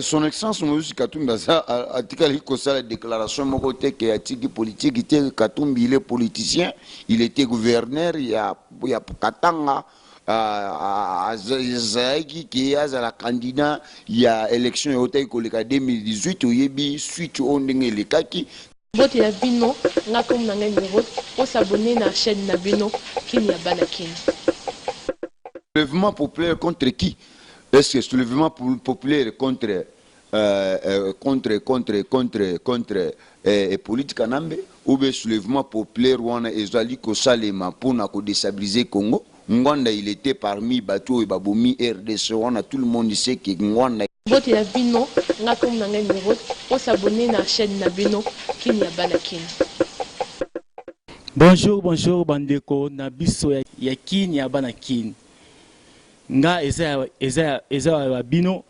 Son Excellence Moïse Katumbi aza atikali kosala déclaration moko te ke atiki politique te. Katumbi, il est politicien, il était gouverneur ya Katanga, azalaki ke azala candidat ya élection eutaki koleka 2018. Oyebi suite oyo ndenge elekaki. Mbote ya bino, nga kombo na ngai Miro. Os'abonner na chaîne na bino Kini ya bana Kini. Soulèvement populaire contre qui? Est-ce que soulèvement populaire contre Hippolyte Kanambe ou bien soulèvement populaire wana ezali kosalema mpona kodéstabiliser Congo? Ngbanda, il était parmi bato oyo babomi RDC wana. Tout le monde sait que Ngbanda Mbote ya bino, nga kombo na ngai Miro. Os'abonner na chaîne na bino Kini ya bana Kini. Bonjour, bonjour bandeko na biso ya Kini ya bana Kini. Nga eza ya bino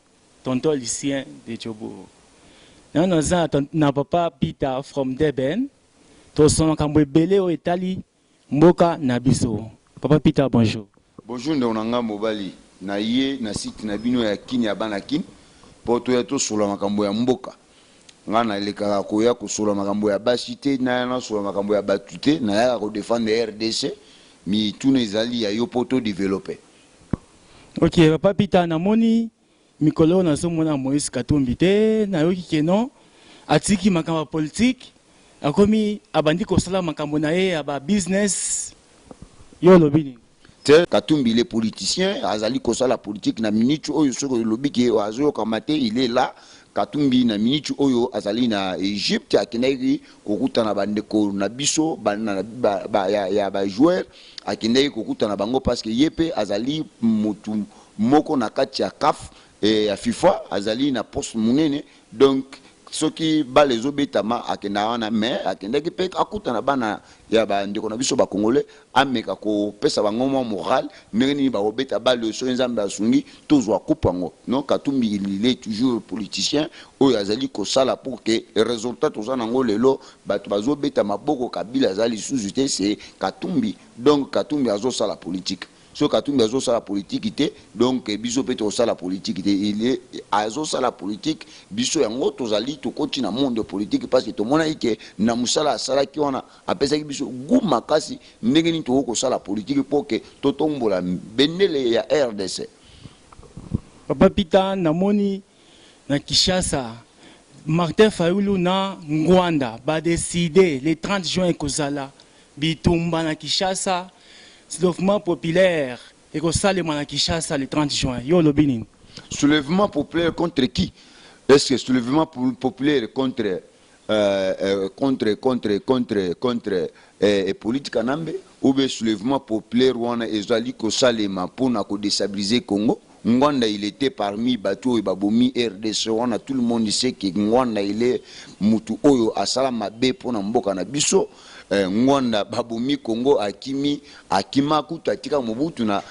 tonton Lucien de Jobourg. Na naza na papa Peter from Durban. Tosala makambo ebele oyo etali mboka na biso. Papa Peter, bonjour. Bonjour ndeko na nga mobali. Na ye na site na bino ya Kini ya bana Kini mpo toya tosola makambo ya mboka. Nga nalekaka koya kosola makambo ya basi te, naya nasola makambo ya bato te, nayaka kodéfendre RDC. Mituna ezali ya yo mpo todévelopper. Ok, papa Peter, namoni mikolo oyo nazomona Moïse Katumbi te. Nayoki ke non, atiki makambo ya politique, akomi abandi kosala makambo na ye ya babusiness. Yo olobi nini? Te, Katumbi, il est politicien, azali kosala politique na minute oyo. Soki olobi ke azoyokama te, il est là. Katumbi na minute oyo azali na Égypte, akendaki kokutana bandeko na biso ya bajoueur, akendaki kokutana bango parce que ye mpe azali motu moko na kati ya CAF, ya FIFA, azali na poste monene. Donc soki bale ezobetama, akendaka wana. Mais akendaki mpe akutana bana ya bandeko na biso bacongolais, ameka kopesa bango mwa moral ndenge nini bakobeta bale soki Nzambe asungi tozwa coupe yango. Non, Katumbi, il est toujours politicien oyo azali kosala pour que résultat toza nango lelo, bato bazobeta maboko, Kabila aza lisusu te, c'est Katumbi. Donc Katumbi azosala politique. Soki Katumbi azosala politike te, donc biso mpe tokosala politike te. Il azosala politike, biso yango tozali tokoti na monde politique parce que tomonaki ke na mosala asalaki wana apesaki biso gu makasi ndenge nini tokoki kosala politike mpo ke totombola bendele ya RDC. Papa Peter, namoni na Kinshasa Martin Fayulu na Ngbanda badécider le 30 juin ekozala bitumba na Kinshasa, soulèvement populaire ekosalema na Kinshasa le 30 juin. Yo olobi nini? Soulèvement populaire contre qui? Est-ce que soulèvement populaire contre Hippolyte Kanambe ou bien soulèvement populaire wana ezali kosalema mpona kodéstabiliser Congo? Ngbanda, il était parmi bato oyo babomi RDC wana. Tout le monde sait que Ngbanda, il est mutu oyo asala mabe mpona mboka na biso. Ngbanda babomi Congo, akimi, akima kutu atika Mobutu na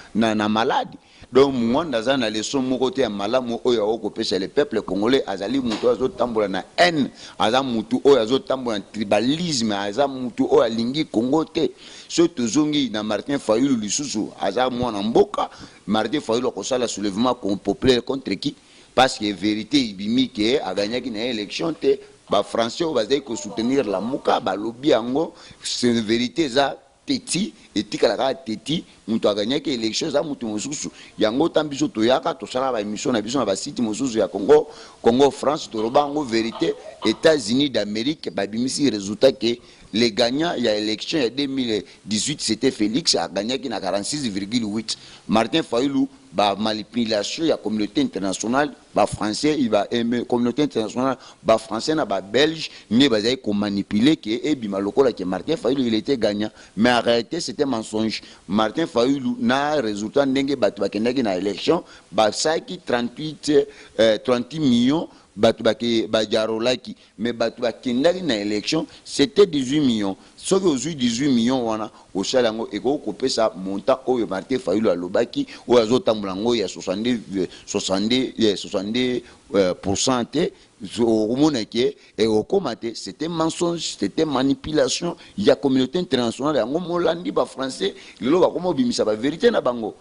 maladi. Donc Ngbanda aza na leçon moko te ya malamu oyo akokopesa le peuple congolais. Azali mutu oyo azotambola na haine, aza mutu oyo azotambola na tribalisme, aza mutu oyo alingi Congo te. Soki tozongi na Martin Fayulu lisusu, aza mwana mboka. Martin Fayulu akosala soulèvement populaire contre qui? Parce que vérité ebimi ke aganyaki na ye élection te. Bafrançais oyo bazali kosoutenir Lamuka balobi yango, c'est vérité, eza teti, etikala kaka teti. Moto aganyaki élection eza moto mosusu. Yango ta biso toyaka tosala baémission na biso na basite mosusu ya Congo, Congo France, toloba yango vérité. États-Unis d'Amérique babimisi résultat ke le gagnant ya élection ya 2018, c'était Félix, aganyaki na 46,8. Martin Fayulu, bamanipulation ya communauté internationale, bafrançais, ba communauté internationale, bafrançais na babelge nde bazali komanipuler ke ebima lokola ke Martin Fayulu, il était gagnant, mais en réalité c'était mensonge. Martin Fayulu na résultat ndenge bato bakendaki na élection, basalaki 38 38 millions bato bajarolaki, mais bato bakendaki na élection, c'était 18 millions. Soki ozwi 18 millions wana, osala yango, ekoki kopesa montant oyo Martin Fayulu alobaki, oyo azotambola yango ya 62, 62, 62. pourcent te, okomona ke ekokóma te. C'était mensonge, c'était manipulation ya communauté internationale. Yango molandi bafrançais lelo bakoma obimisa bavérité na bango.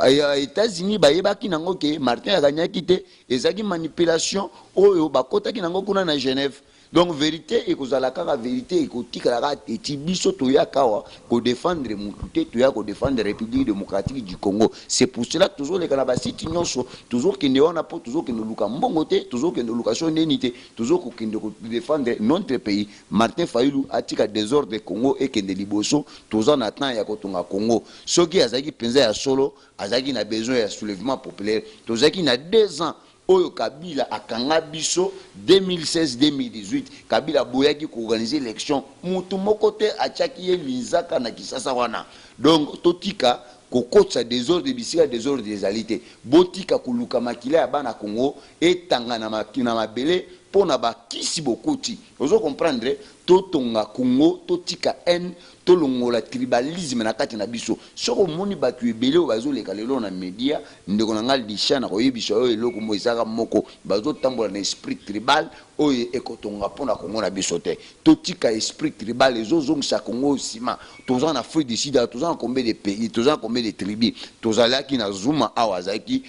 Ya États-Unis bayebaki nango ke Martin aganyaki te, ezalaki manipulation oyo bakotaki nango kuna na Genève. Donc vérité ekozala kaka vérité, ekotikala kaka teti. Biso toyaka awa kodéfendre mutu te, toya kodéfendre République démocratique du Congo. C'est pour cela tozoleka na basite nyonso, tozokende wana mpo tozokende luka mbongo te, tozokende luka so neni te, tozokokende kodéfendre notre pays. Martin Fayulu atika désordre, Congo ekende liboso. Toza na temps ya kotonga Congo. Soki azalaki mpenza ya solo, azalaki na besoin ya soulèvement populaire, tozalaki na 2 ans oyo Kabila akanga biso, 2016 2018. Kabila aboyaki koorganiser élection, mutu moko te atiaki ye linzaka na Kisasa wana. Donc totika kokotisa désordre bisika désordre ezali te. Botika koluka makila ya bana Congo etanga na mabele mpo na bakisi bokoti. Ozo comprendre? Totonga Congo, totika haine, tolongola tribalisme na kati na biso. Soki omoni bato ebele oyo bazoleka lelo na media, ndeko na ngai Lisha, na koyebisa oyo eloko mo ezaka moko, bazotambola na esprit tribal oyo ekotonga mpo na Kongo na biso te. Totika esprit tribal, ezozongisa Kongo nsima. Toza na Afrique du Sud, toza na combien de pays, toza na combien de tribu? Tozalaki na Zuma awa, azalaki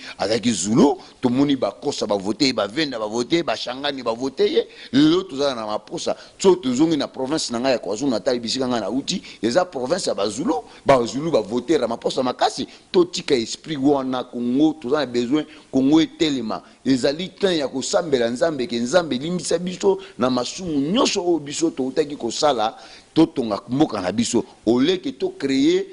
Zulu. Tomoni bakosa bavote ye, bavenda bavote ye, bashangani bavote ye. Lelo tozala na maposa so tozongi na province na ngai ya Kwazulu Natal, bisika ngai nauti, eza province ya Bazulu. Bazulu bavote Ramaphosa makasi. Totika esprit wana. Congo, toza na besoin Congo etelema. Ezali temps ya kosambela Nzambe ke Nzambe elimbisa biso na masumu nyonso oyo biso toutaki kosala. Totonga mboka na biso oleke tocréer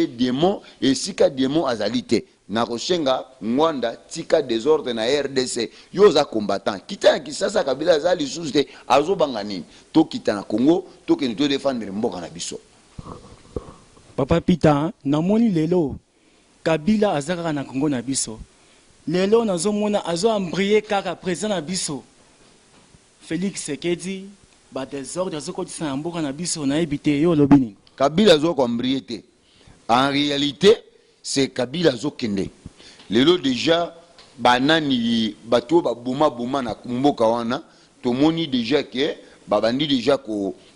démon esika démon azali te. Nakosenga Ngwanda, tika désordre na RDC. Yo oza combattant, kita na Kisasa. Kabila aza lisusu te, azobanga nini? Tokita na Congo, tokende todéfendre mboka na biso. Papa Peter, namoni lelo Kabila aza kaka na Kongo na biso. Lelo nazomona azoembrouiller kaka président na biso Félix Tshisekedi, badésordre azokotisa na mboka na biso. Nayebi te, yo olobi nini? Kabila azokoembrouiller te. En réalité, c'est Kabila azokende lelo déjà. Banani bato oyo babomaboma na mboka wana, tomoni déjà ke babandi déjà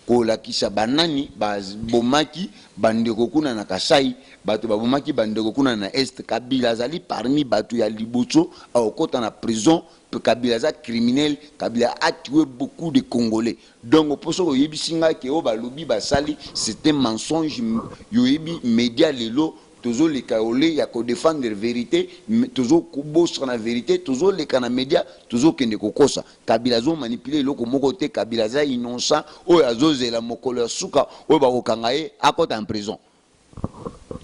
kolakisa banani babomaki bandeko kuna na Kasai, bato babomaki bandeko kuna na Est. Kabila azali parmi bato ya liboso akokɔta na prison. Kabila aza criminel, Kabila a tué beaucoup de Congolais. Donc mpo soki oyebisi ngai ke oyo balobi basali, c'est un mensonge. Yoyebi média lelo tozoleka ole ya kodéfendre vérité, tozokobosana na vérité, tozoleka na média, tozokende kokosa. Kabila azomanipuler eloko moko te. Kabila aza innocent oyo azozela mokolo ya suka oyo bakokanga ye, akɔta en prison.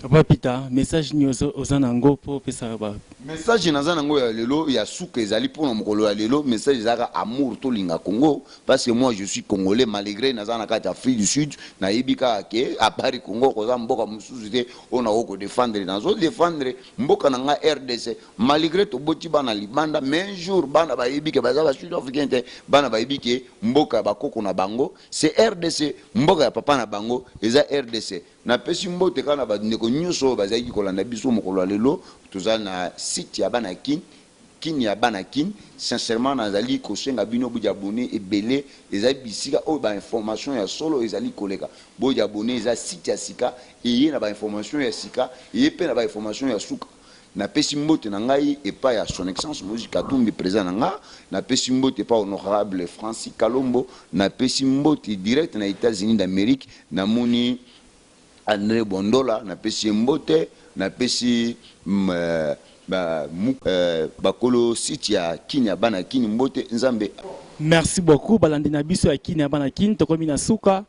Papa Peter, message nini oza nango mpo opesa ba Message naza nango ya lelo ya suka ezali mpona mokolo ya lelo. Message ezalaka amour, tolinga Congo, parce que moi je suis congolais malgré naza na kati ya Afrique du Sud. Nayebi kaka ke à part Congo koza mboka mosusu te oyo nakoki kodéfendre. Nazodéfendre mboka na nga RDC malgré toboti bana libanda, mais un jour bana bayebi ke baza basud africain te. Bana bayebi ke mboka ya bakoko na bango c'est RDC, mboka ya papa na bango eza RDC. Napesi mbote kaka na bandeko nyonso oyo bazalaki kolanda biso mokolo ya lelo. Toza na site ya bana Kin, Kini ya bana Kin. Sincèrement, nazali kosenga bino boya abonner ebele. Ezali bisika oyo bainformation ya solo ezali koleka. Boya abonner, eza site ya sika, eye na bainformation ya sika, eye mpe na bainformation ya suka. Napesi mbote na ngai epai ya Son Excellence Moïse Katumbi, président na nga. Napesi mbote epai honorable Francis Kalombo. Napesi mbote direct na États-Unis d'Amérique, namoni André Bondola, napesi ye mbote. Napesi bakolo site ya Kini ya bana Kini mbote. Nzambe Merci beaucoup, balandi na biso ya Kini ya bana Kini. Tokomi na suka.